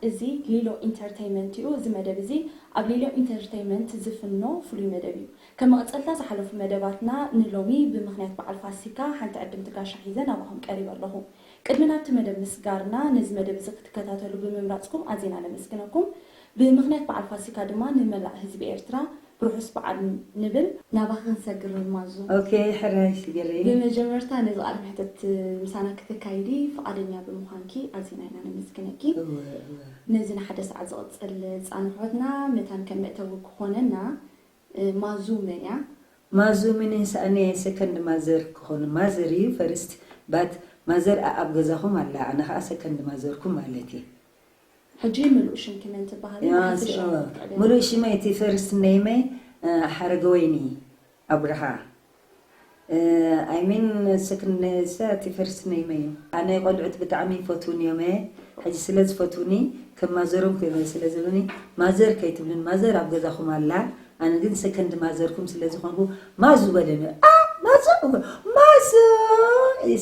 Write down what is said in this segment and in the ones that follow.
እዚ ሊሎ ኢንተርተይመንት እዩ። እዚ መደብ እዚ ኣብ ሊሎ ኢንተርተይመንት ዝፍኖ ፍሉይ መደብ እዩ። ከም መቐጸልታ ዝሓለፉ መደባትና፣ ንሎሚ ብምኽንያት በዓል ፋሲካ ሓንቲ ዕድምቲ ጋሻ ሒዘ ናባኹም ቀሪበ ኣለኹ። ቅድሚ ናብቲ መደብ ምስጋርና፣ ነዚ መደብ እዚ ክትከታተሉ ብምምራጽኩም ኣዚና ነመስግነኩም። ብምኽንያት በዓል ፋሲካ ድማ ንመላእ ህዝቢ ኤርትራ ብርሑስ በዓል ንብል። ናባኺ ክንሰግር ማዙ። ኦኬ፣ ሕራይ ስግሪ። ብመጀመርታ ነዚ ቃለ መሕትት ምሳና ክተካይዲ ፍቓደኛ ብምዃንኪ ኣዚና ኢና ነመስግነኪ። እወ፣ እወ። ነዚ ንሓደ ሰዓት ዝቕጽል ጻንሖትና መታን ከም መእተዊ ክኾነና፣ እ፣ ማዙ መን እያ? ማዙ ምንስ ኣነ ሰከንድ ማዘር ክኾን፣ ማዘር እዩ ፈርስት፣ ባት ማዘር ኣብ ገዛኹም ኣላ፣ ኣነ ኸዓ ሰከንድ ማዘርኩም ማለት እዩ። ሕጂ ምሉእ ሽምኪ መን ትበሃሊ? ያ፣ ብሓፈሻ ስ-፣ ክትዕልሊ። ምሉእ ሽመይ እቲ ፈርስት ኔመይ፣ እ፣ ሓረገወይኒ ኣብርሃ። እ፣ ኣይ ሚን ሰክንድ ኔ-፣ ሰ-፣ እቲ ፈርስት ኔመይ እዩ። ኣነ ቆልዑት ብጣዕሚ ይፈትዉኒ እዮም፣ እ፣ ሕጂ ስለ ዝፈትዉኒ ከም ማዘሮም ከ-፣ ስለ ዝብሉኒ፣ ማዘር ከይትብሉን፣ ማዘር ኣብ ገዛኹም ኣላ፣ ኣነ ግን ሰከንድ ማዘርኩም ስለ ዝኾንኩ ማዙ በለኒ። ኣ፣ ማዙ፣ ማዙ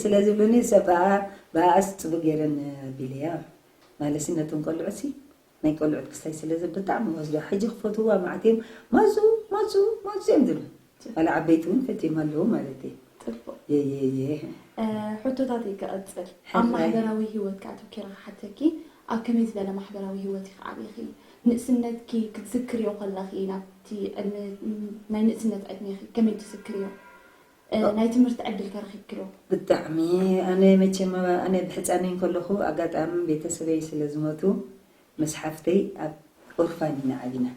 ስለ ዝብሉኒ፣ ሰብ ብኣ፣ ብኣስ ጽቡቅ ገይረን ኣቢለያ። ማለሲ ነቶም ቆልዑት ሲ ናይ ቆልዑት ክስታይ ስለ ዘ-፣ ብጣዕሚ ወስዶ። ሕጂ ክፈትውዋ መዓት እዮም። ማዙ፣ ማዙ፣ ማዙ እዮም ዝብሉ። ዋላ ዓበይቲ እውን ፈትዮም ኣለዉ ማለት እዩ። ጽቡቕ። የየየ። እ፣ ሕቶታተይ ክቕጽል። ኣብ ሕራይ። ማሕበራዊ ህይወትካ ኣተኲረ ክሓተኪ፣ ኣብ ከመይ ዝበለ ማሕበራዊ ህይወት ኢኺ ዓቢኺ? ንእስነትኪ ክትዝክርዮ ከለኺ፣ ናብቲ ዕድመ፣ ናይ ንእስነት ዕድሜኺ ከመይ ትዝክርዮ? እ፣ ናይ ትምህርቲ ዕድል ከ ረኺብኪ ዶ? ብጣዕሚ። ኣነ መቸም ኣነ ብሕፃነይ እንከለኹ ኣጋጣሚ ቤተሰበይ ስለ ዝሞቱ ምስ ሓፍተይ ኣብ ኦርፋን ኢና ዓቢና።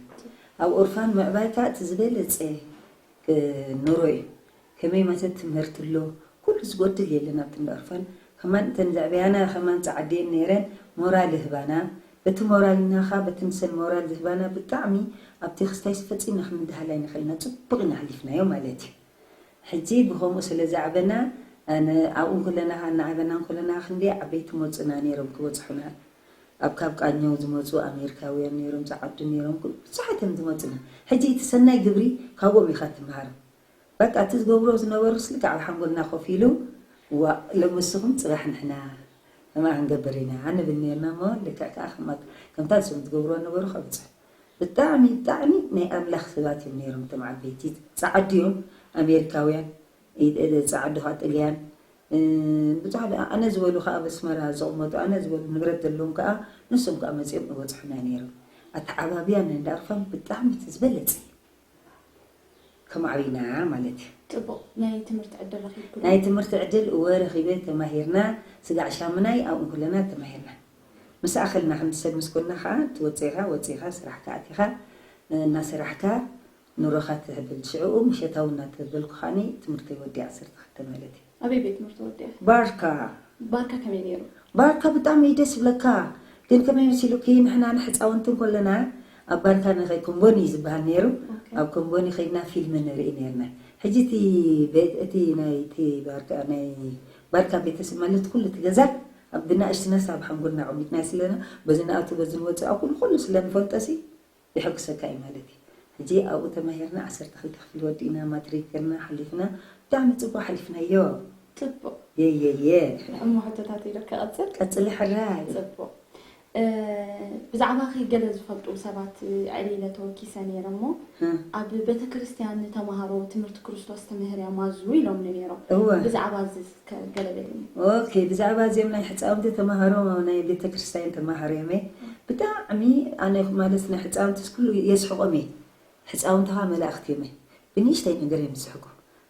ኣብ ኦርፋን ምዕባይ ከዓ እቲ ዝበለፀ እ፣ ኑሮ እዩ። ከመይ ማለት ትምህርቲ ኣሎ፣ ኩሉ ዝጎድል የለን ኣብቲ እንዳ ኦርፋን። ከማን እተን ዘዕበያና ከማን ፃዓዲየን ነይረን ሞራል ይህባና። በቲ ሞራልና ኸዓ በቲ ንሰን ሞራል ዝህባና ብጣዕሚ ኣብቲ ክስታይ ፈፂምና ክንድሃል ኣይንኽእልና፣ ፅቡቕ ኢና ሓሊፍናዮ ማለት እዩ። ሕጂ ብኸምኡ ስለ ዘዕበና፣ ኣነ ኣብኡ እንከለና ኸዓ እናዓበና እንከለና ክንደይ ዓበይቲ መፁና ነይሮም ክበፅሑና። ኣብ ካብ ቃኘው ዝመፁ ኣሜሪካውያን ነይሮም፣ ፃዓዱ ነይሮም፣ ኩሉ ብዙሓት እዮም ዝመፁና። ሕጂ እቲ ሰናይ ግብሪ ካብኦም ኢኻ ትምሃር። በቃ እቲ ዝገብሮ ዝነበሩ ስልክ ኣብ ሓንጎልና ኮፍ ኢሉ፣ ዋ፣ ሎሚ ንስኹም ጽባሕ ንሕና ከምኣ ክንገብር ኢና ንብል ነርና እሞ፣ ልክዕ ከኣ ከምኣ-፣ ከምታ ንሶም ዝገብርዎ ነበሩ ከብጽሑ። ብጣዕሚ፣ ብጣዕሚ ናይ ኣምላኽ ሰባት እዮም ነይሮም እቶም ዓበይቲ። ጸዓዱ እዮም፣ ኣሜሪካውያን፣ ኢ-፣ ጸዓዱ ከኣ ጥልያን፣ እ፣ ብዙሓት ኣነ ዝበሉ ከኣ ኣብ ኣስመራ ዝቕመጡ፣ ኣነ ዝበሉ ንብረት ዘለዎም ከኣ፣ ንሶም ከኣ መጺኦም ይበጽሑና ነይሮም። ኣተዓባብያ ናይ እንዳ ኣርፋን ብጣዕሚ እቲ ዝበለጸ እዩ። ከማዕቢና ማለት እዩ። ጽቡቕ። ናይ ትምህርቲ ዕድል ረኺብኩ ዶ? ናይ ትምህርቲ ዕድል እወ ረኺበ፣ ተማሂርና። ስጋዕ ሻምናይ ኣብኡ ኩለና ተማሂርና። ምስ ኣኸልና፣ ከምቲ ሰብ ምስ ኮንና ኸዓ፣ ትወፅእኻ፣ ወፂእኻ፣ ስራሕካ ኣቲኻ፣ እናሰራሕካ ኑሮኻ ትህብል። ሽዕኡ ምሸታዊ እናተበልኩ ኸዓኒ ትምህርተይ ወዲኣ ዓሰርተ ክልተ ማለት እዩ። ኣበይ ቤት ትምህርቲ ወዲእኻ? ባርካ። ባርካ ከመይ ነይሩ? ባርካ ብጣዕሚ እዩ ደስ ዝብለካ። ግን ከመይ መሲሉኪ፣ ንሕና ንሕፃውንቲ እንከለና ኣብ ባርካ ንኸይድ፣ ኮምቦኒ እዩ ዝበሃል ነይሩ። ኦኬ። ኣብ ኮምቦኒ ኸይድና ፊልም ንርኢ ነይርና። ሕጂ እቲ ቤት፣ እቲ ናይ፣ እቲ ባርካ፣ ናይ ባርካ ቤተሰብ ማለት ኩሉ እቲ ገዛ ኣብ ብናእሽትናስ ኣብ ሓንጎልና ኣቐሚጥናዮ ስለና፣ በዚ ንኣቱ በዚ ንወፅእ ኣብ ኩሉ ኩሉ ስለ ንፈልጦ ሲ፣ የሐጉሰካ እዩ ማለት እዩ። ሕጂ ኣብኡ ተማሂርና ዓሰርተ ክልተ ክፍሊ ወዲእና፣ ማትሪክ ገርና ሓሊፍና፣ ብጣዕሚ ፅቡቅ ሓሊፍናዮ። ፅቡቅ። የየየ። እሞ ሕቶታት ኢለ ክቐፅል? ቀፅሊ ሕራይ። ፅቡቅ። እ፣ ብዛዕባኺ ገለ ዝፈልጡ ሰባት ኣዕሊለ ተወኪሰ ነይረ እሞ፣ እ። ኣብ ቤተ ክርስቲያን ንተምሃሮ ትምህርቲ ክርስቶስ ትምህር እያ ማዙ ኢሎምኒ ነይሮም። እወ። ብዛዕባ እዚ እስከ ገለ በልኒ። ኦኬ፣ ብዛዕባ እዚኦም ናይ ሕፃውንቲ ተምሃሮ ናይ ቤተ ክርስቲያን ተምሃሮ እዮም። ብጣዕሚ ኣነ ማለት ናይ ሕፃውንትስ ኩሉ የስሕቖም እየ። ሕፃውንቲ ኸዓ መላእኽቲ እዮም። ብንእሽተይ ነገር እዮም ዝስሕቁ።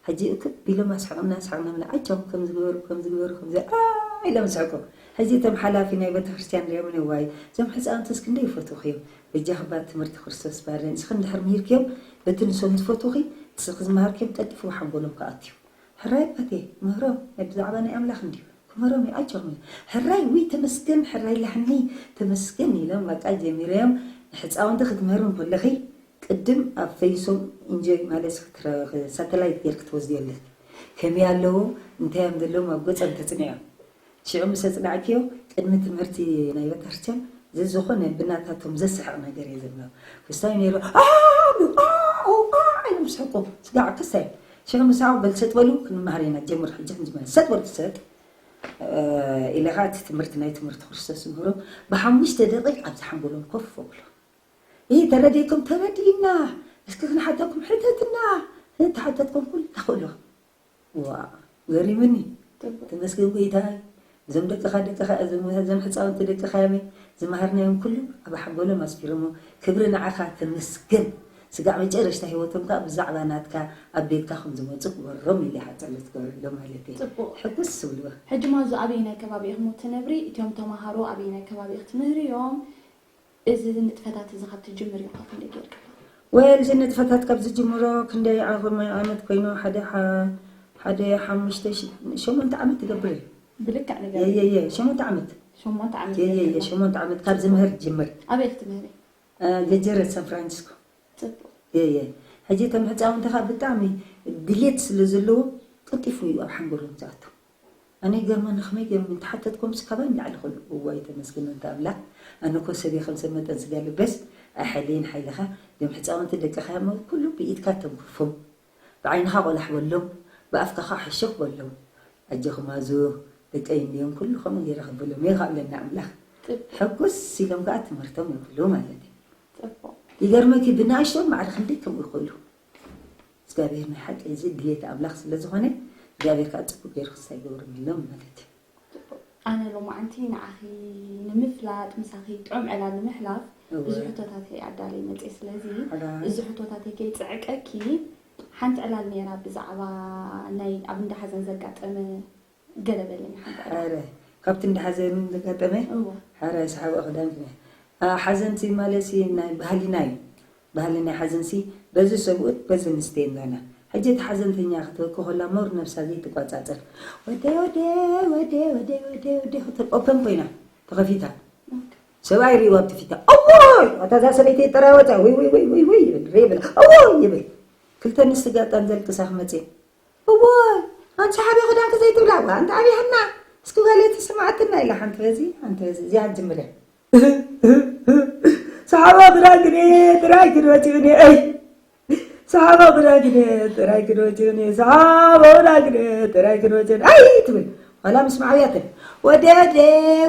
ሕጂ እክብ ኢሎም ኣስሕቕና ኣስሕቕና ምለ ኣጆኹም ከምዚ ግበሩ ከምዚ ግበሩ ከምዚ ኣ ኢሎም ዝስሕቁ። ሕጂ እቶም ሓላፊ ናይ ቤተክርስትያን ሪኦምኒ ዋይ እዞም ሕፃውንትስ ክንደይ ይፈትዉኺ እዮም። በጃኺ ባ ትምህርቲ ክርስቶስ ባርደን እስኺ እንድሕር ምሂርክዮም በቲ ንሶም ዝፈትዉኺ እስኺ ዝመሃርክዮም ቀልጢፉ ሓንጎሎም ክኣትዩ። ሕራይ ኣባቴ ምህሮም ናይ ብዛዕባ ናይ ኣምላኽ እንድዩ። ክምህሮም እዩ ኣጆኹም። ሕራይ ውይ ተመስገን ሕራይ ላሕሚ ተመስገን ኢሎም በቃ ጀሚሮም። ንሕፃውንቲ ክትምህሪ እንከለኺ ቅድም ኣብ ፈይሶም ኢንጆይ ማለት ሳተላይት ጌርኪ ትወስድዮ ኣለኪ። ከመይ ኣለዉ እንታይ እዮም ዘለዎም ኣብ ገጾም ተፅንዕዮም። ሽዑ ምስ ኣፅናዕክዮ ቅድሚ ትምህርቲ ናይ ቤተክርስትያን ዘዝኾነ ብናታቶም ዘስሕቕ ነገር እየ ዘብሎ። ክስታይ ነይሩ ኣ ኣ ኣ ኢሎም ስሕቁ ስጋዕ ክስታይ ሽዑ ምሳዑ በል ሰጥ በሉ ክንመሃር ኢና ጀምር ሕጂ ሕጂ ሰጥ በሉ ሰጥ ኢለኻ እቲ ትምህርቲ ናይ ትምህርቲ ክርስቶስ ዝምህሮ ብሓሙሽተ ደቂቕ ኣብዚ ሓንጎሎም ኮፍ ኣብሎ። ይህ ተረዲእኩም ተረዲእና፣ እስኪ ክንሓተኩም ሕተትና፣ ተሓተትኩም ኩሉ ተኽእሎ። ዋ ገሪምኒ። ተመስገን ጎይታይ። እዞም ደቅኻ ደቅኻ እዞም ሕፃውንቲ ደቅኻ ያመይ ዝመሃርናዮም ኩሉ ኣብ ሓንጎሎም ኣስፊሮሞ። ክብሪ ንዓኻ ተመስገን። ስጋዕ መጨረሽታ ህይወቶም ከዓ ብዛዕባ ናትካ ኣብ ቤትካ ከም ዝመፁ ክበሮም ኢለ ኢኻ ጸሎት ክገብረሎም ማለት እዩ። ጽቡቕ። ሕጉስ ዝብልዎ። ሕጂ ማዙ ኣበየናይ ከባቢ ኢኹም ትነብሪ? እቲኦም ተማሃሮ ኣበየናይ ከባቢ ኢኹም ትምህርዮም? እዚ ንጥፈታት እዚ ካብ ትጅምር እዩ ካብ ክንደይ ጌርካ? ወል እዚ ንጥፈታት ካብ ዝጅምሮ ክንደይ ዓቕሚ ዓመት ኮይኑ ሓደ ሓደ ሓሙሽተ ሸሞንተ ዓመት ትገብር እዩ። ብልክዕ ነገር የየየ ሸሞንተ ዓመት ሸሞንተ ዓመት የየየ ሸሞንተ ዓመት ካብ ዝምህር ጅምር። ኣበይ ክትምህሪ? ገጀረት ሳን ፍራንሲስኮ። ጽቡቕ። እየ። ሕጂ እቶም ህፃውንቲ ኸዓ ብጣዕሚ ድሌት ስለ ዘለዎ ቀልጢፉ እዩ ኣብ ሓንጎሎም ዝኣቱ። ኣነ ይገርመኒ ከመይ ገይሮም እንተሓተትኮምስ ካባይ ንላዕሊ ክብሉ። እዋይ ተመስገን ኣንታ ኣምላኽ። ኣነ እኮ ሰብ እየ ከም ሰብ መጠን ስጋ ልበስ ኣይሓይለይን ሓይልኻ። እዞም ህፃውንቲ ደቅኻ እሞ ኩሉ ብኢድካ ተንክፎም። ብዓይንኻ ቆላሕ በሎም፣ ብኣፍካ ኸዓ ሕሹኽ በሎም። ኣጆኹም ኣዙ ደቀይ እንድዮም ኩሉ ከምኡ ገይረ ከብሎም እየ ካብ ለና ኣምላኽ። ሕጉስ ኢሎም ከዓ ትምህርቶም ይብሉ ማለት እዩ። ይገርመኪ ብናእሽቶም ማዕረ ክንደይ ከምኡ ይኽእሉ። እግዚኣብሔር ናይ ሓቂ እዚ ድሌት ኣምላኽ ስለ ዝኾነ እግዚኣብሔር ከዓ ፅቡቅ ገይሩ ክስታይ ይገብሮም ኢሎም ማለት እዩ። ኣነ ሎማዓንቲ ንዓኺ ንምፍላጥ ምሳኺ ጥዑም ዕላል ንምሕላፍ እወ። ብዙሕ ሕቶታት እየ ኣዳለይ መፅእ ስለዚ ሕራይ። እዚ ሕቶታት እየ ከይፅዕቀኪ ሓንቲ ዕላል ነይራ ብዛዕባ ናይ ኣብ እንዳ ሓዘን ዘጋጠመ ገለ በለኒ ሓንቲ ዕላል። ሕረ ካብቲ እንዳ ሓዘን ዘጋጠመ እወ። ሕረ ሰሓበ ክዳን ሓዘንቲ ማለት ሲ ናይ ባህሊና እዩ። ባህሊ ናይ ሓዘንሲ በዚ ሰብኡት በዚ ንስቴን ዛና። ሕጂ እቲ ሓዘንተኛ ክትበኪ ከላ ሞር ነብሳ ዘይትቋጻጸር። ወደ ወደ ወደ ወደ ወደ ወደ ክትብል ኦፐን ኮይና ተኸፊታ። ሰብኣይ ሪእዋ ኣብቲ ፊታ። እዎይ! ኣታ እዛ ሰበይቲ ጥራይ ወጻ። ውይ ውይ ውይ ውይ ውይ ይብል። ሬ ይብል። እዎይ! ይብል። ክልተ ንስቲ ጋጣን ዘልቅሳ ክመጽእ። እዎይ! ኣንቲ ሓቢ ክዳንኪ ዘይትብላ እዋ ኣንቲ ኣብያህና። እስኪ ጓለይ ተስምዓትና ኢላ ሓንቲ በዚ ሓንቲ በዚ እዚኣ ትጅምር እያ። ሰሓቦ ክዳንክን ጥራይ ክንወፂኡን እይ። ሰሓቦ ክዳንክን ጥራይ ክንወፂኡን እይ። ሰሓቦ ክዳንክን ጥራይ ክንወፂኡን ኣይ ትብል። ዋላ ምስ መዓብያተን ወደ ወደ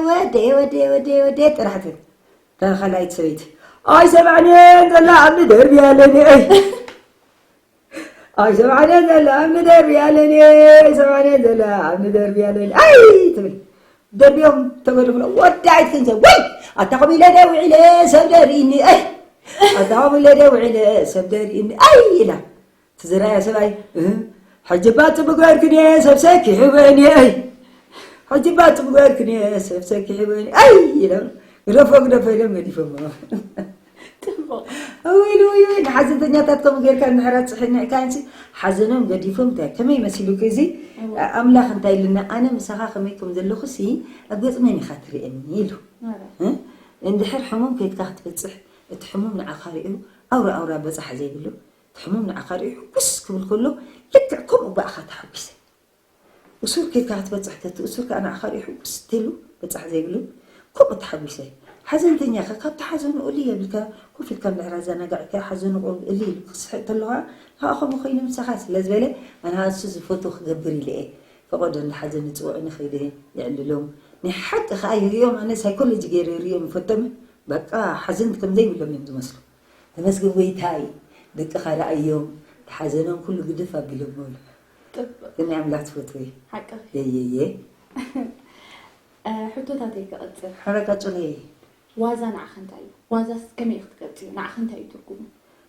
ወደ ወደ ወደ ወደ ጥራሕ ትብል። ተኸላይት ሰበይቲ ኣይሰማዕንን ዘላ ኣብ ንደርቢ ኣለኒ እይ። ኣይሰማዕንን ዘላ ኣብ ንደርቢ ኣለኒ ኣይሰማዕንን ዘላ ኣብ ንደርቢ ኣለኒ ኣይ ትብል። ደርቢዮም ተበሉ ብሎ ወዲ ኣይትክንዘ ወይ ኣታ ከምኡ ኢለ ደ ውዒለ ሰብ ደርኢኒ ኣይ ኣታ ከምኡ ኢለ ደ ውዒለ ሰብ ደርኢኒ ኣይ ኢላ ትዝራያ ሰብኣይ እህ፣ ሕጂ ባ ጽቡቅ ገርክን እየ ሰብ ሰኪ ሕበኒ ኣይ ሕጂ ባ ጽቡቅ ገርክን እየ ሰብ ሰኪ ሕበኒ ኣይ ኢሎም ግደፎ ግደፎ ኢሎም ገዲፎሞ። እውይ እውይ እውይ ንሓዘንተኛታት ከምኡ ጌርካ እንድሕር ኣጽሒንዕካ እንሲ ሓዘኖም ገዲፎም እንታይ ከመይ መሲሉኪ እዚ ኣምላኽ እንታይ ኢሉና ኣነ ምሳኻ ከመይ ከም ዘለኹ ሲ ኣብ ገጽ መን ኢኻ ትርእየኒ ኢሉ እንድሕር ሕሙም ከይድካ ክትበጽሕ እቲ ሕሙም ንዓኻ ርእዩ ኣውራ ኣውራ በጻሕ ዘይብሉ እቲ ሕሙም ንዓኻ ርእዩ ሕጉስ ክብል ከሎ ልክዕ ከምኡ ብኣኻ ተሓጒሰ እሱር ኬድካ ክትበጽሕ ተቲ እሱር ከኣ ንዓኻ ሪኡ ሕጉስ ተሉ በጻሕ ዘይብሉ ከምኡ ተሓጒሰ ሓዘንተኛ ከ ካብቲ ሓዘኑ እልይ የብልካ ኮፍ ኢልካ እንድሕር ኣዘናጋዕካ ሓዘኑ ቆም እልይ ኢሉ ክስሕቅ ተለኻ ንኻ ከምኡ ኮይኑ ምሳኻ ስለ ዝበለ ኣነ እሱ ዝፈትዎ ክገብር ኢለ እየ ፈቐዶ እንዳ ሓዘን ይጽውዑኒ ከይደ የዕልሎም ናይ ሓቂ ከኣ ይርእዮም ኣነ ሳይኮሎጂ ገይረ ይርእዮም ይፈቶም በቃ ሓዘንቲ ከም ዘይብሎም እዮም ዝመስሉ ተመስገን ጎይታይ ደቅኻ ረኣዮም ተሓዘኖም ኩሉ ግድፍ ኣቢሎም በሉ ግን ኣምላኽ ትፈትዎ እዩ ሓቅኺ የየየ ሕቶታተይ ክቕጽል ሕረ ቀጽለይ ዋዛ ንዓኸ እንታይ እዩ ዋዛስ ከመይ ክትገልጽዮ ንዓኸ እንታይ እዩ ትርጉሙ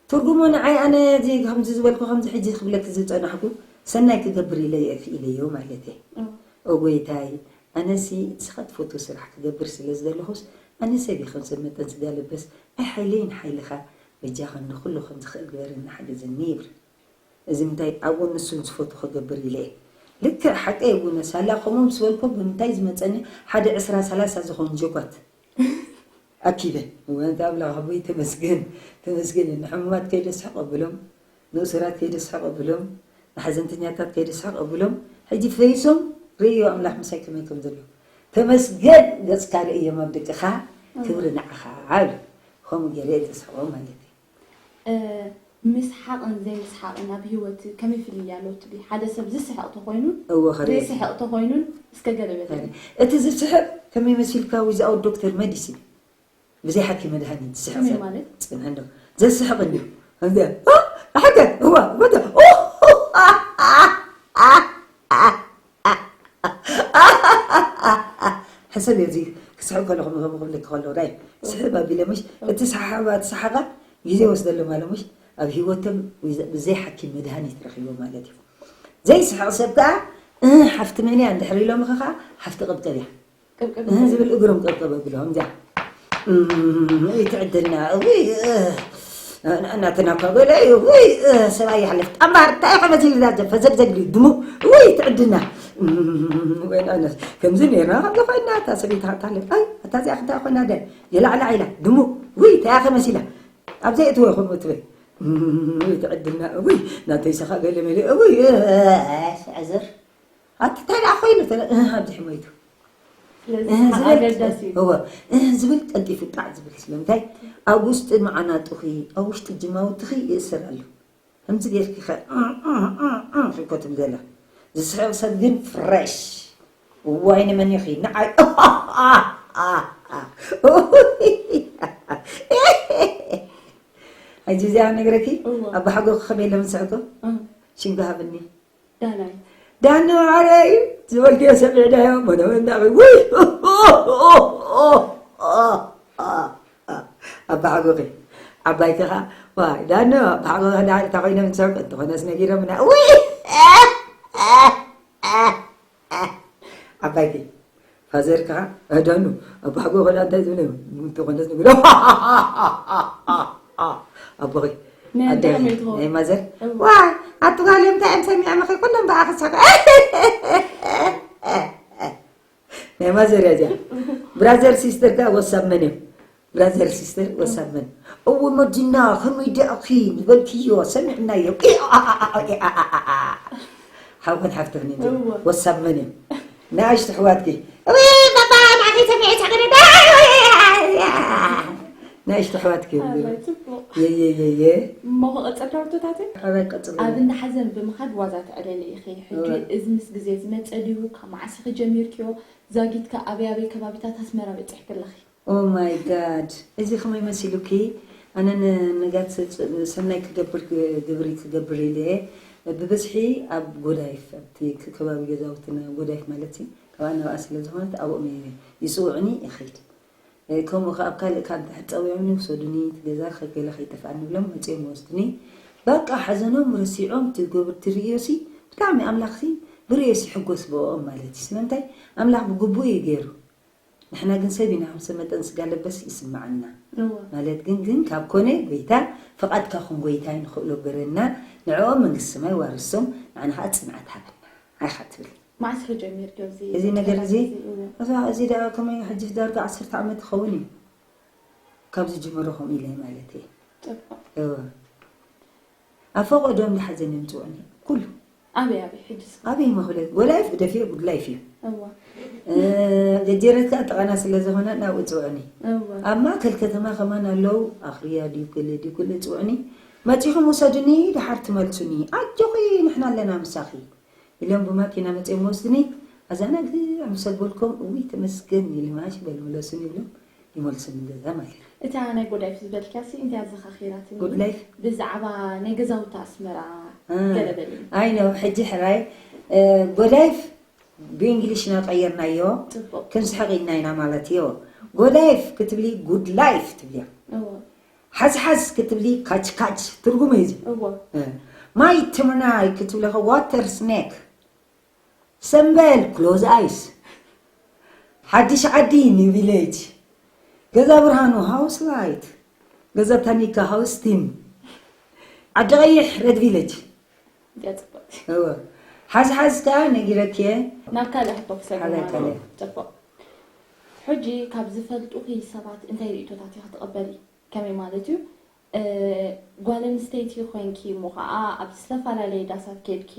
ትርጉሙ ንዓይ ኣነ እዚ ከምዚ ዝበልኩ ከምዚ ሕጂ ክብለኪ ዝጸናሕኩ ሰናይ ክገብር ኢለ የእፍ ኢለዮ ማለት እየ ኦ ጎይታይ ኣነሲ ንስኻ ትፈትዎ ስራሕ ክገብር ስለ ዝደለኹስ ኣነ ሰብ እየ ከም ሰብ መጠን ስጋ ልበስ ኣይሓይለይን ሓይልኻ በጃኻ ንኹሉ ከም ዝኽእል ግበረኒ ሓግዘኒ ይብል እዚ ምንታይ ኣብኡ ንሱ ዝፈቱ ክገብር ኢለ እየ ልክዕ ሓቀይ እውን ሳላ ከምኡ ምስ በልኮ ብምንታይ ዝመፀኒ ሓደ ዕስራ ሰላሳ ዝኾኑ ጀጓት ኣኪበ ወንቲ ኣምላኽ ኣቦይ ተመስገን ተመስገን ንሕሙማት ከይደ ስሕቕ ኣብሎም ንእሱራት ከይደ ስሕቕ ኣብሎም ንሓዘንተኛታት ከይደ ስሕቕ ኣብሎም ሕጂ ፈይሶም ርእዮ ኣምላኽ ምሳይ ከመይ ከም ዘሎ ተመስገን ገፅካ ርእዮም ኣብ ደቅኻ ክብሪ ንዓኻ ከምኡ ገይረ እየ ዘስሕቖ ማለት እዩ ምስሓቕን ዘይምስሓቕን ኣብ ህይወት ከመይ ፍልልይ ኣሎ ትብሊ? ሓደ ሰብ ዝስሕቕ ተኾይኑን እወ፣ ኸሪኤ። ዘይስሕቕ ተኾይኑን እስከ ገለ በለኒ። እቲ ዝስሕቕ ከመይ መሲልካ? ዊዝኣውት ዶክተር መዲሲን፣ ብዘይ ሓኪም መድሃኒት ዝስሕቕ ከመይ ሰብ ማለት? ጽንሕ እንዶ ዘስሕቕ እንዲ ከምዚ፣ ኦ፣ ሓቂ፣ እዋ፣ ወደ፣ ኦ፣ ሕሰብ እዚ ክስሕቕ ከለኹ ምኸም ክብለኪ ከለኹ ዳይ ስሕብ ኣቢለ ምሽ እቲ ሰሓባ እቲ ሰሓቓ ግዜ ወስደሉ ማለት ምሽ ኣብ ህይወቶም ብዘይ ሓኪም መድሃኒት ረኺቦም ማለት እዩ። ዘይስሕቕ ሰብ ከዓ እ፣ ሓፍቲ መን እያ እንድሕር ኢሎም ኸዓ ሓፍቲ ቅብቅብ እያ ቅብቅብ እ፣ ዝብል እግሮም ቅብቅብ ኣቢሎም እዚኣ እም፣ ወይ ትዕድልና፣ ወይ፣ እ፣ ናትና እኳ ገለ እዩ፣ ወይ፣ እ፣ ሰብኣይ ይሓልፍ። ጣምባር፣ እንታይ ኢኻ መሲሉ እዛ ፈዘግዘግ ድሙ፣ ወይ ትዕድልና። እም፣ ወይ ኣነስ ከምዚ ነይርና፣ ከምዚ ኮይና፣ እታ ሰበይቲ ሓንቲ ሓለፍ፣ ኣይ፣ እታ እዚኣ እንታይ ኮይና፣ ደ፣ የላዕላ ኢላ፣ ድሙ፣ ወይ እንታይ ኢኻ መሲላ፣ ኣብ ዘይእትዎ ይኹን እትበይ። እም፣ ወይ ትዕድልና፣ ወይ ናተይ ሰኻ ገለ መለ፣ ወይ፣ እ፣ እ፣ ሕዝር። ኣቲ እንታይ ደኣ ኮይኑ ተለ፣ እ፣ ኣብዚሕ ሞይቱ። ስለዚ እ፣ ሰሓቕ ዝብል ኣገዳሲ እዩ። እወ፣ እ፣ ዝብል ቀልጢፉ ጣዕ ዝብል። ስለምንታይ? ኣብ ውሽጢ መዓናጡኺ፣ ኣብ ውሽጢ ጅማውትኺ ይእሰር ኣሎ። ከምዚ ጌርኪ ኸ፣ እ፣ እ፣ እ፣ እ፣ እኮ ትብል ዘላ። ዝስሕቕ ሰብ ግን ፍረሽ። እዋይ ንመን ኢኺ? ንዓይ። ሕጂ እዚኣ ነግረኪ፣ እወ። ኣባሓጎ ከመይ ኢሎም ዝስሕቁ? እ፣ ሽንጉ ሃብኒ። ዳናይ። ዳኒ ማዓረይ ዝበልክዮ ሰሚዕናዮ፣ መነ መናኺ፣ ውይ! ኣባሓጎኺ፣ ዓባይኪ ኸዓ፣ ዋይ፣ ዳኒ፣ ኣባሓጎኺ ኸዓ እንታይ ኮይኖም ዝሰርቁ እንተኾነስ ነጊሮምና፣ ውይ! ዓባይኪ፣ ፋዘር ከዓ፣ እ፣ ዳኑ፣ ኣባሓጎ ኸዓ እንታይ ዝብለ እዩ? እንተኾነስ ንብሎ። ኣቦኺ፣ ናይ ኣደ፣ ኣደ ከመይ ትኸውን? ናይ ማዘር? እወ። ዋይ፣ ኣቲ ጓል እንታይ እዮም ሰሚዖም? ኸይኮሎም ብኣኺ ዝሳቀ። ናይ ማዘር እያ እዚኣ። ብራዘር ሲስተር ከዓ ወሳብ መን እዮም? ብራዘር ሲስተር ወሳብ መን? እወ መዲና፣ ከመይ ደኣኺ ዝበልክዮ ሰሚዕናዮ። ሓውን ሓፍትኽን እንጂ። እወ። ወሳብ መን እዮም? ንኣሽቱ ኣሕዋትኪ። እወ ባባ፣ ንዓኺ ሰሚዐ ተቕርበ። ንኣሽቱ ኣሕዋትኪ እዮም። ኣላይ፣ ጽቡቕ። የየየየ። እሞ ክቕጽል ዶ ሕቶታተይ? ኣባይ ቀጽሎ። ኣብ እንዳ ሓዘን ብምኻድ ዋዛ ተዕለሊ ኢኺ። ሕጂ እወ። እዚ ምስ ግዜ ዝመጸ ድዩ? ካብ መዓስ ኢኺ ጀሚርክዮ? ዛጊት ከ ኣበይ ኣበይ ከባቢታት ኣስመራ በጺሕኪ ኣለኺ? ኦ ማይ ጋድ፣ እዚ ከመይ መሲሉኪ? ኣነ ንጋት ሰናይ ክገብር፣ ግብሪ ክገብር ኢለ እየ። ብብዝሒ ኣብ ጎዳይፍ፣ ኣብቲ ከባቢ ገዛውትና ጎዳይፍ ማለት እዩ፣ ካብኣ ናብኣ ስለ ዝኾነት ኣብኦም እየ ይፅውዑኒ ይኸይድ። ከምኡ ከ ኣብ ካልእ ካብ ድሕር ፀዊዖምኒ ውሰዱኒ፣ እቲ ገዛ ገለ ከይጠፍኣኒ ብሎም መፂኦም ይወስዱኒ። በቃ ሓዘኖም ረሲዖም፣ እቲ ጎብር ትርእዮሲ ብጣዕሚ ኣምላኽሲ ብርእዮሲ ይሕጎስ ብኦም ማለት እዩ። ስለምንታይ ኣምላኽ ብግቡእ እዩ ገይሩ። ንሕና ግን ሰብ ኢና፣ ከም ሰብ መጠን ስጋ ለበስ ይስምዓና። እወ። ማለት ግን፣ ግን ካብ ኮነ ጎይታ፣ ፍቓድካ ኩን ጎይታይ ንኽእሎ ግበረና፣ ንዕኦም መንግስቲ ሰማይ ዋርሶም፣ ንዓና ኸዓ ጽንዓት ሃበና። ኣይኻ ትብል። መዓስ ኢኺ ጀሚርክዮ እዚ እዚ ነገር እዚ? እወ። እዛ፣ እዚ ደኣ ከመይ ሕጂ ዳርጋ ዓሰርተ ዓመት ይኸውን እዩ። ካብ ዝጅምሮ ከምኡ ኢለ ማለት እየ። ጽቡቕ። እወ። ኣብ ፈቐዶም ዝሓዘኒ ይምጽኡኒ። ኩሉ። ኣበይ ኣበይ ሕጂ እስከ? ኣበይ መኽለት? ጎዳይፍ ግደፍዮ፣ ጉድ ላይፍ እዩ። እወ። እ፣ ገጀረት ከኣ ጥቓና ስለ ዝኾነ ናብኡ ጽውዕኒ። እወ። ኣብ ማእከል ከተማ ከማን ኣለዉ፣ ኣኽርያ ድዩ ገለ ድዩ ገለ ጽውዕኒ። መጺኹም ውሰዱኒ፣ ደሓር ትመልሱኒ። ኣጆኺ፣ ንሕና ኣለና ምሳኺ። ኢሎም ብማኪና መጺኦም ወስድኒ። ኣዛናግዕ ምስ ኣበልኮም፣ እውይ ተመስገን ኢለ ማሽ በል ምለሱኒ ኢሎም ይመልሱኒ ገዛ ማለት እዩ። እታ ናይ ጎዳይፍ ዝበልክያሲ እንታይ ኣዘኻኺራትኒ? ጉድ ላይፍ? ብዛዕባ ናይ ገዛውቲ ኣስመራ እ። ገለ በልኒ። ኣይ ነው፣ ሕጂ ሕራይ፣ እ፣ ጎዳይፍ ብእንግሊሽ እናቀየርናዮ ጽቡቕ። ክንስሕቕ ኢልና ኢና ማለት እዩ። ጎዳይፍ ክትብሊ ጉድ ላይፍ ትብልያ። እወ። ሓዝሓዝ ክትብሊ ካችካች ትርጉሙ እዩ እዚ። እወ። እ። ማይ ትምናይ ክትብሊ ኸ ዋተር ስኔክ። ሰምበል ክሎዝ ኣይስ። ሓድሽ ዓዲ ኒው ቪሌጅ። ገዛ ብርሃኑ ሃውስ ላይት። ገዛ ታኒካ ሃውስ ቲም። ዓዲ ቀይሕ ረድ ቪሌጅ። እዚኣ ጽቡቕ። እወ። ሓዝሓዝ ከኣ ነጊረክየ። ናብ ካልእ ሕቶ ክሰግር ካልእ፣ ማለት ካልእ። ጽቡቕ። ሕጂ ካብ ዝፈልጡኺ ሰባት እንታይ ርእይቶታት ኢኺ ትቕበሊ? ከመይ ማለት እዩ? እ፣ ጓል ኣንስተይቲ ኮይንኪ እሞ ኸዓ ኣብ ዝተፈላለየ ዳሳት ኬድኪ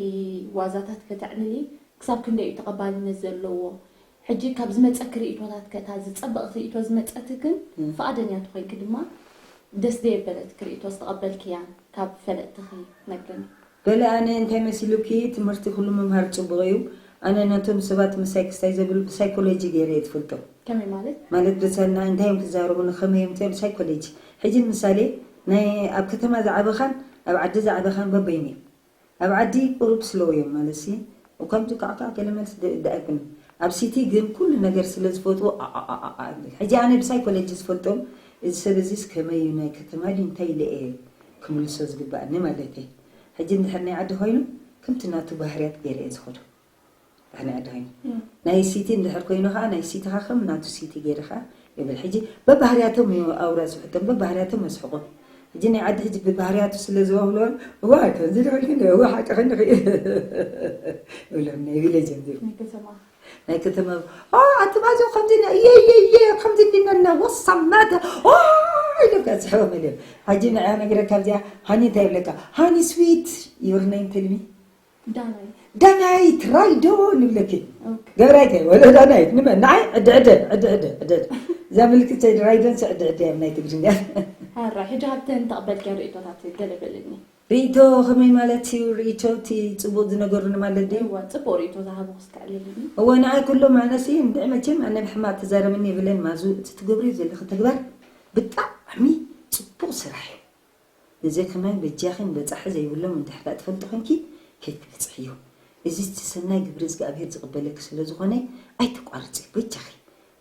ዋዛታት ከተዕልሊ ክሳብ ክንደይ እዩ ተቐባልነት ዘለዎ? ሕጂ ካብ ዝመጸኪ ርእይቶታት ከ እታ ዝጸበቕቲ ርእይቶ ዝመጸትክን እ። ፍቓደኛ ተኾይንኪ ድማ ደስ ዘየበለትኪ ርእይቶ ዝተቐበልክያን ካብ ፈለጥትኺ ነግርኒ። በለ ኣነ እንታይ መሲሉኪ? ትምህርቲ ኩሉ ምምሃር ፅቡቕ እዩ። ኣነ ነቶም ሰባት ምሳይ ክስታይ ዘብል ብሳይኮሎጂ ገይረ እየ ዝፈልጦም። ከመይ ማለት? ማለት ብሰና እንታይ እዮም ክዛረቡኒ ከመይ እዮም እንታይ ብሳይኮሎጂ። ሕጂ ንምሳሌ ናይ ኣብ ከተማ ዝዓበኻን ኣብ ዓዲ ዝዓበኻን በበይኑ እዮም። ኣብ ዓዲ ቁሩብ ስሎው እዮም ማለት ሲ ከምዚ ካዕካዕ ገለ መልሲ ደ- ደኣይኮኑን። ኣብ ሲቲ ግን ኩሉ ነገር ስለ ዝፈጥዎ ኣኣኣኣ ይብል። ሕጂ ኣነ ብሳይኮሎጂ ዝፈልጦም እዚ ሰብ እዚስ ከመይ እዩ ናይ ከተማ ድዩ እንታይ ኢለ እየ ክምልሶ ዝግባኣኒ ማለተይ። ሕጂ እንድሕር ናይ ዓዲ ኮይኑ ከምቲ ናቱ ባህርያት ገይረ እየ ዝኸዶ። ድሕር ናይ ዓዲ ኮይኑ ናይ ሲቲ እንድሕር ኮይኑ ከዓ ናይ ሲቲኻ ከም ናቱ ሲቲ ገይርኻ ይብል። ሕጂ በባህርያቶም እዩ ኣውራ ዝሕቶም በባህርያቶም መስሕቆም። ሕጂ ናይ ዓዲ ሕጂ ብባህርያቱ ስለ ዝወብሎ እዋ ከምዚ ድሕር እዋ ሓቂ ክንርኢ ይብሎም ናይ ቪሌጅ እንዚ ናይ ከተማ ናይ ከተማ ኦ ኣቲ ባዞ ከምዚ ና- እየ እየ እየ ከምዚ እንዲነና ወሳማተ ኦ ኢለካ ዝሕቦም እዮም። ሕጂ ንዓ ነግረካ ኣብዚኣ ሃኒ እንታይ ይብለካ ሃኒ ስዊት your name tell me ዳናይ ዳናይት ራይዶ ንብለኪ ኦኬ። ገብራይተ ወለ ዳናይት ንመ ንዓይ ዕድዕደ ዕድዕደ ዕድዕደ እዛ ምልክት ሰይድ ራይዶን ዕድዕደ ኣብ ናይ ትግርኛ ሃራ ሕጂ ካብተን ተቐበልክያ ርእይቶታት ገለ በልኒ። ርእይቶ ከመይ ማለት እዩ? ርእይቶ እቲ ፅቡቅ ዝነገሩኒ ማለት ድዩ? እዋ ጽቡቕ ርእይቶ ዝሃቡ ክስከዕልልኒ። እወ ንዓይ ኩሎም ኣነሲ እንድዒ መቸም ኣነ ብሕማቅ ተዛረብኒ የብለን ማዙ እቲ ትገብርዮ ዘለኺ ተግባር ብጣዕሚ ፅቡቅ ስራሕ እዩ። እዚ ከማን በጃኺ ንበፃሒ ዘይብሎም እንድሕር ዳኣ ትፈልጢ ኮንኪ ከይትበፅሕዮ። እዚ እቲ ሰናይ ግብሪ እዝግኣብሄር ዝቕበለኪ ስለ ዝኾነ ኣይትቋርፂ በጃኺ።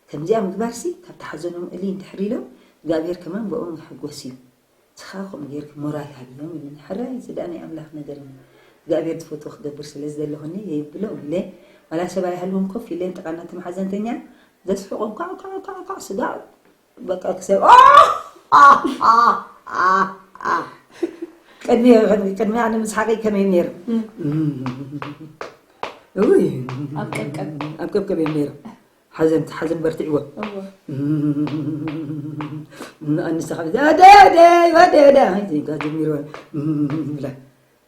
ከምዚኣ ምግባርሲ ካብቲ ሓዘኖም እልይ እንድሕር ኢሎም እግዚኣብሄር ከማን ብኦም ይሕጎስ እዩ። ንስኻ ከምኡ ጌርኪ ሞራል ሃብዮም ኢሉኒ። ሕራይ እዚ ደኣ ናይ ኣምላኽ ነገር እዩ። እግዚኣብሔር ዝፈትዎ ክገብር ስለ ዝደለኹኒ የብሎም ኢለ ዋላ ሰብ ኣይሃልዎም ኮፍ ኢለ ጥቓ ናቲ መሓዘንተኛ ዘስሕቖም ካዕ ካዕ ካዕ ካዕ ስጋዕ በቃ ክሰብ ቅድሚ ቅድሚ ኣነ ምስሓቀይ ከመይ ነይሩ ውይ ኣብ ቀብቀብ ኣብ ቀብቀብ እዮም ነይሩ ሓዘን ሓዘን በርትዕዎ እዎ ኣንስኻ ወደ ወደ ወደ ወደ ጀሚርዎ ብላ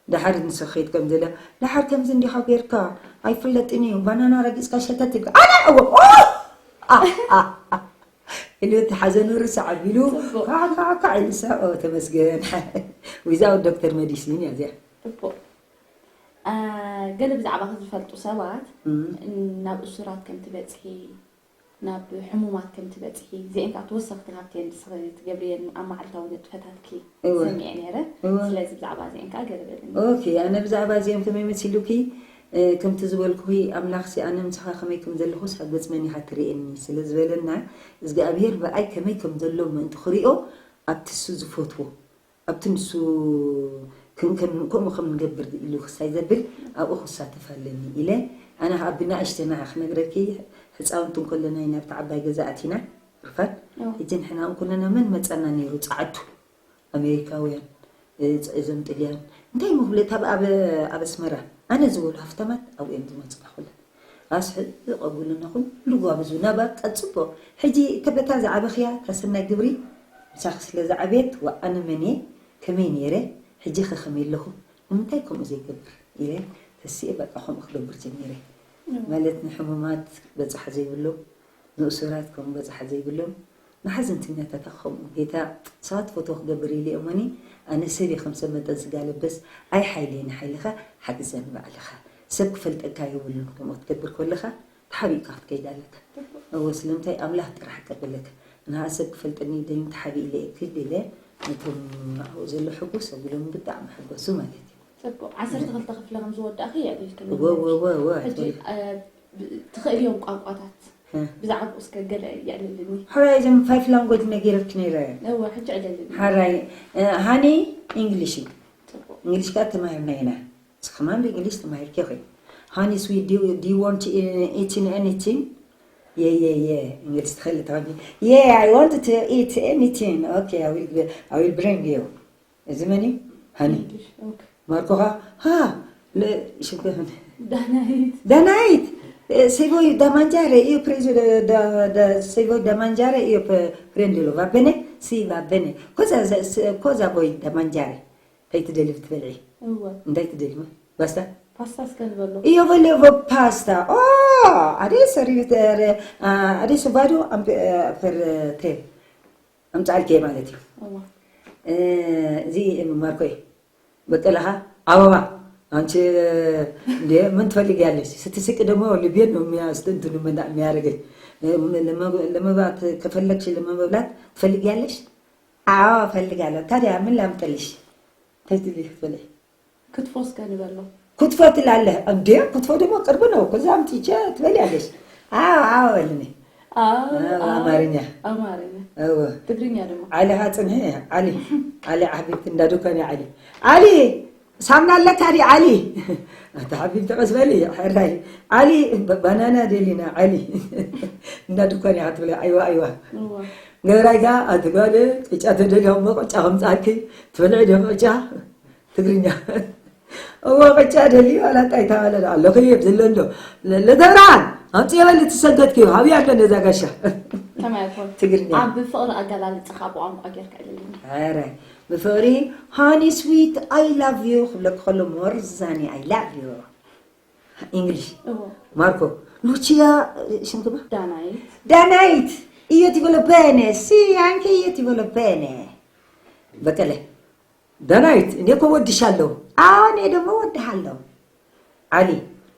ደሓር ንስኺት ከም ዘለ ደሓር ከምዚ እንዲኻ ጌርካ ኣይፍለጥን እዩ ባናና ረጊፅካ ሸተት ይብል ኣነ እዎ ኢሉ እቲ ሓዘኑ ርሳዕ ኣቢሉ ጽቡቕ። ካዕ ካዕ ካዕ ኢሉ ሳቕ ተመስገን without doctor medicine እያ እዚኣ ጽቡቕ። አ፣ ገለ ብዛዕባኺ ዝፈልጡ ሰባት እም። ናብ እሱራት ከም ትበጽሒ ናብ ሕሙማት ከም ትበጽሒ እዚአን ከዓ ተወሰኽቲ ካብተን ንስኺ ትገብርየን ኣብ መዓልታዊ ንጥፈታትኪ እወ። ሰሚዐ ነይረ እወ። ስለዚ ብዛዕባ እዚአን ከዓ ገለ በልኒ ኦኬ ኣነ ብዛዕባ እዚኦም ከመይ መሲሉኪ እ፣ ከምቲ ዝበልኩኺ ኣምላኽሲ ኣነ ምሳኻ ከመይ ከም ዘለኹስ ኣብ ገጽ መን ኢኻ ትርእየኒ ስለ ዝበለና እግዚኣብሄር ብኣይ ከመይ ከም ዘሎ ምእንቲ ክሪኦ ኣብቲ እሱ ዝፈትዎ ኣብቲ ንሱ ክንከን ከምኡ ከም ንገብር ኢሉ ክሳይ ዘብል ኣብኡ ክሳተፍ ኣለኒ ኢለ ኣነ ከዓ ብናእሽተና ክነግረኪ ህፃውንቲ እንከለና ኢና ኣብቲ ዓባይ ገዛ ኣቲና ርፋን እዎ። ሕጂ ንሕና እንከለና መን መፀና ነይሩ ፀዓዱ ኣሜሪካውያን እ፣ እዞም ጥልያን እንታይ መፍለጥ ኣብ ኣብ ኣብ ኣስመራ ኣነ ዝበሉ ሃፍታማት ኣብኡ እዮም ዝመፁና ኩለን ኣስሕዚ ቀቡልና ኩሉ ጓብዙ ናባቃ ፅቡቅ ሕጂ ተበታ ዝዓበኽያ ተሰናይ ግብሪ ምሳኺ ስለ ዝዓበየት ወኣነ መን እየ ከመይ ነይረ ሕጂ ከ ከመይ ኣለኹ ንምንታይ ከምኡ ዘይገብር ኢለ ተስኤ በቃ ከምኡ ክገብር ጀሚረ ማለት ንሕሙማት በፃሕ ዘይብሎም ንእሱራት ከም በፅሓ ዘይብሎም ንሓዘንተኛታት ከምኡ ጌታ ሰባት ፈቶ ክገብር ኢለ እሞኒ ኣነ ሰብ እየ ከም ሰብ መጠን ስጋ ለበስ ኣይ ሓይለ ንሓይልኻ ሓግዘኒ ባዕልኻ ሰብ ክፈልጠካ የብሉን ከምኡ ክትገብር ከለኻ ተሓቢእካ ክትከይድ ኣለካ እወ ስለምንታይ ኣምላኽ ጥራሕ ቀበለካ ንሃ ሰብ ክፈልጠኒ ደልዩ ተሓቢእ ኢለ እክል ኢለ ነቶም ኣብኡ ዘሎ ሕጉስ ኣቢሎም ብጣዕሚ ሕጎሱ ማለት እዩ ጽቡቅ ዓሰርተ ክልተ ክፍሊ ከም ዝወዳእኺ የዕልልክኒ እወ እወ እወ እወ ሕጂ እ፣ ብ- ትኽእልዮም ቋንቋታት ብዛዕባኡ እስከ ገለ የዕልልኒ ሕራይ እዞም five language ነጊረኪ ነይረ እወ ሕጂ ዕለልኒ ሕራይ ሃኒ እንግሊሽ እዩ ጽቡቅ እንግሊሽ ከዓ ተማሂርና ኢና ስኽማን ብእንግሊሽ ተማሂርኪ ኾይ ሃኒ ስዊት do you want eating anything yeah yeah yeah እንግሊሽ ትኽእል ተባቢ yeah I want to eat anything okay I will I will bring you እዚ መን እዩ ሃኒ ኦኬ ማርኮኻ ሃ ሽምከ ዳናይት ዳናይት se vuoi da mangiare io ho preso da, da, da se vuoi da mangiare io prendo va bene sì va bene cosa, cosa vuoi da mangiare እንታይ ትደሊ ክትበልዒ እወ እንታይ ትደሊ ባስታ ፓስታ እስከ ንበሎ io volevo pasta oh adesso arrivi per ah, adesso vado a- per te ኣምፃልኪ ማለት እዩ እወ እዚ ማርኮይ በቀለኻ አበባ አንቺ እንዴ ምን ትፈልጊያለሽ? ስትስቂ ደግሞ ልቤን ነው የሚያስተንትኑ የሚያደርገኝ። ለመብላት ከፈለግሽ ለመብላት ትፈልጊያለሽ? አዎ እፈልጋለሁ። ታዲያ ምን ላምጥልሽ? ተትልሽ ትበለሽ ክትፎ እስከ ንበሎ። ክትፎ ትላለህ እንዴ? ክትፎ ደግሞ ቅርብ ነው። ከዛ አምጥቼ ትበልያለሽ። አዎ አዎ በልኔ። አዎ፣ አዎ፣ አዎ፣ አማርኛ። አማርኛ። አዎ። ትግርኛ ደግሞ። ዓሊ ኸዓ ጽንሒ፣ ዓሊ። ዓሊ ሓቢብቲ እንዳ ዱካን ዓሊ። ዓሊ! ሳምና ኣለካ ድዩ ዓሊ? ኣታ ሓቢብቲ ቀስ በሊ፣ ሕራይ። ዓሊ፣ ብ-፣ ባናና ደሊና፣ ዓሊ። እንዳ ዱካን ኢኻ ትብለ፣ ኣይዋ፣ ኣይዋ። እዋ። ገራይ ከኣ፣ ኣቲ ጓል፣ ቅጫ ተደልዮ እሞ ቅጫ ከምጻኪ፣ ትበልዒ ድዮም ቅጫ? ትግርኛ። እዎ፣ ቅጫ ደልዩ፣ ዋላ እንታይ ተባለ ኣለኹ፣ የብ ዘሎ እንዶ። ለ-፣ ለተብርሃን፣ ኣምጽዮ በሊ ትሰገድክዮ፣ ሃብያ ኣሎ ነዛ ጋሻ። ከመይ ኣይኮን? ትግርኛ። ኣብ ፍቕሪ ኣገላልጻኻ ብቋንቋ ጌርካ ኢለኒ። ኧረ፣ ብፍቕሪ፣ ሃኒ ስዊት፣ I love you ክብለኪ ከሎ፣ ሞርዛኒ፣ I love you። ኢንግሊሽ። እዎ። ማርኮ፣ ሉቺያ፣ ሽም ክማ? ዳናይት። ዳናይት፣ io ti voglio bene, sì, anche io ti voglio bene። በቀለ፣ ዳናይት፣ እኔ እኮ ወድሻለሁ። አዎ፣ እኔ ደግሞ ወድሃለሁ። ዓሊ፣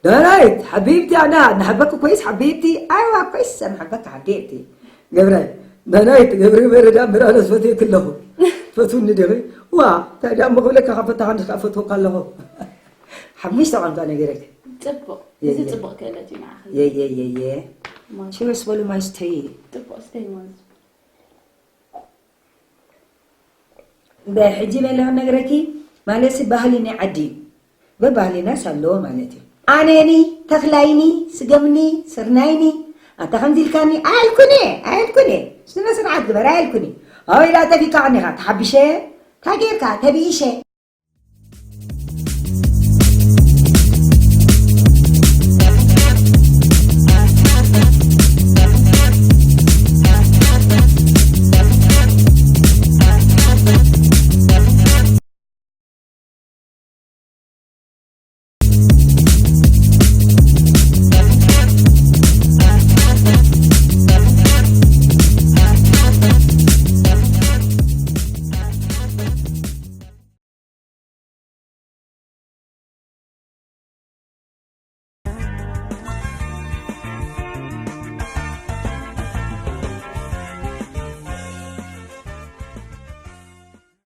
ዳናይት፣ ሓቢብቲ፣ ኣና ንሓበኪ ኮይስ ሓቢብቲ፣ ኣይዋ ኮይስ ንሓበኪ ሓቢብቲ። ገብራይ፣ ዳናይት፣ ገብረ መረዳ ምራለ ዝፈትየኪ ኣለኹ። ትፈትውኒ ዲኺ? ዋ፣ እንታይ ደኣ እሞ ክብለካ ካብ ፈታኻ ንስካ እፈትወካ ኣለኹ። ሓሙሽተ ቋንቋ ነገረኪ። ጽቡቕ። የ-፣ እዚ የ-፣ ጽቡቕ ክእለት እዩ ንዓኺ። የ-፣ የ-፣ የ-፣ የ-። ማርኮ። ቺርስ በሉ ማይ ስተይ። ጽቡቕ ስተይ ማለት እዩ። በሕጂ በለ ክነግረኪ፣ ማለትሲ ባህሊ ናይ ዓዲ እዩ። በባህሊናስ ኣለዎ ማለት እዩ። ኣነኒ፣ ተኽላይኒ፣ ስገምኒ፣ ስርናይኒ፣ ኣታ ከምዚ ኢልካኒ፣ ኣያልኩኒ፣ ኣያልኩኒ። ስነ ስርዓት ግበር፣ ኣያልኩኒ። ኣበይ ደኣ ጠፊእካ ቀኒኻ? ተሓቢሸ? እንታይ ጌርካ? ተብኢሸ?